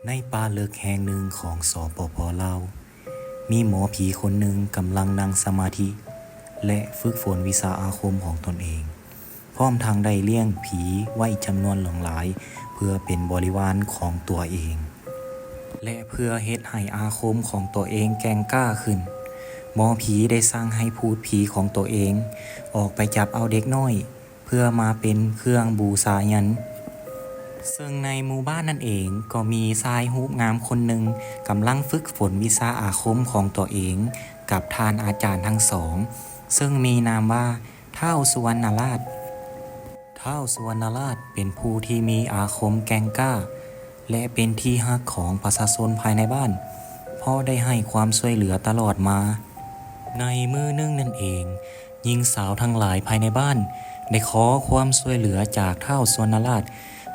ໃນປ່າເລິກແຫ່ງໜຶ່ງຂອງ ສປປ ລາວ, ມີໝໍຜີຄົນໜຶ່ງກຳລັງນັ່ງສະມາທິ ແລະ ຝຶກຝົນວິຊາອາຄົມຂອງຕົນເອງ, ພ້ອມທັງໄດ້ລ້ຽງຜີໄວ້ຈຳນວນຫຼວງຫຼາຍ ເພື່ອເປັນບໍລິວານຂອງຕົວເອງ ແລະ ເພື່ອເຮັດໃຫ້ອາຄົມຂອງຕົວເອງແກ່ງກ້າຂຶ້ນ. ໝໍຜີໄດ້ສັ່ງໃຫ້ພູດຜີຂອງຕົວເອງອອກໄປຈັບເອົາເດັກນ້ອຍ ເພື່ອມາເປັນເຄື່ອງບູຊາຍັນ. ເຊິ່ງໃນໝູ່ບ້ານນັ້ນເອງກໍມີຊາຍຮູບງາມຄົນໜຶ່ງກຳລັງຝຶກຝົນວິຊາອາຄົມຂອງຕົວເອງກັບທ່ານອາຈານທັງສອງ, ເຊິ່ງມີນາມວ່າທ້າວສຸວັນນະລາດ. ທ້າວສຸວັນນະລາດເປັນຜູ້ທີ່ມີອາຄົມແກ່ງກ້າ ແລະ ເປັນທີ່ຮັກຂອງປະຊາຊົນພາຍໃນບ້ານ ເພາະໄດ້ໃຫ້ຄວາມຊ່ວຍເຫຼືອຕະຫຼອດມາ. ໃນມື້ໜຶ່ງນັ້ນເອງ, ຍິງສາວທັງຫຼາຍພາຍໃນບ້ານໄດ້ຂໍຄວາມຊ່ວຍເຫຼືອຈາກທ້າວສຸວັນນະລາດ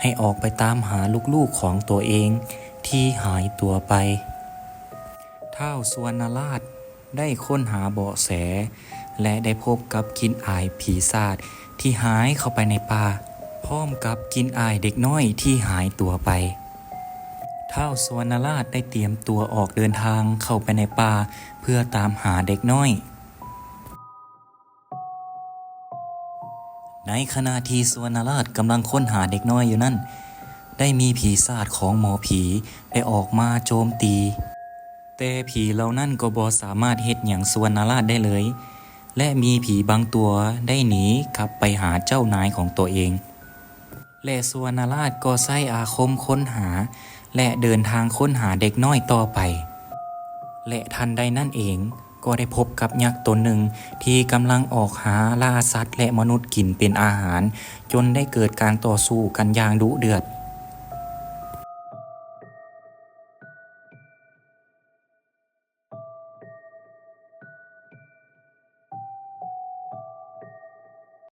ໃຫ້ອອກໄປຕາມຫາລູກໆຂອງຕົວເອງທີ່ຫາຍຕົວໄປ. ທ້າວສຸວັນນະລາດໄດ້ຄົ້ນຫາເບາະແສ ແລະ ໄດ້ພົບກັບກິ່ນອາຍຜີສາດທີ່ຫາຍເຂົ້າໄປໃນປ່າ, ພ້ອມກັບກິ່ນອາຍເດັກນ້ອຍທີ່ຫາຍຕົວໄປ. ທ້າວສຸວັນນະລາດໄດ້ຕຽມຕົວອອກເດີນທາງເຂົ້າໄປໃນປ່າເພື່ອຕາມຫາເດັກນ້ອຍ. ໃນຂະນະທີ່ສຸວັນນະລາດກຳລັງຄົ້ນຫາເດັກນ້ອຍຢູ່ນັ້ນ, ໄດ້ມີຜີສາດຂອງໝໍຜີໄດ້ອອກມາໂຈມຕີ, ແຕ່ຜີເຫຼົ່ານັ້ນກໍບໍ່ສາມາດເຮັດຫຍັງສຸວັນນະລາດໄດ້ເລີຍ ແລະ ມີຜີບາງຕົວໄດ້ໜີກັບໄປຫາເຈົ້ານາຍຂອງຕົວເອງ. ແລະ ສຸວັນນະລາດກໍໃຊ້ອາຄົມຄົ້ນຫາ ແລະ ເດີນທາງຄົ້ນຫາເດັກນ້ອຍຕໍ່ໄປ. ແລະ ທັນໃດນັ້ນເອງ ກໍໄດ້ພົບກັບຍັກຕົນໜຶ່ງທີ່ກຳລັງອອກຫາລ່າສັດ ແລະ ມະນຸດກິນເປັນອາຫານ, ຈົນໄດ້ເກີດການຕໍ່ສູ້ກັນຢ່າງດຸເດືອດ.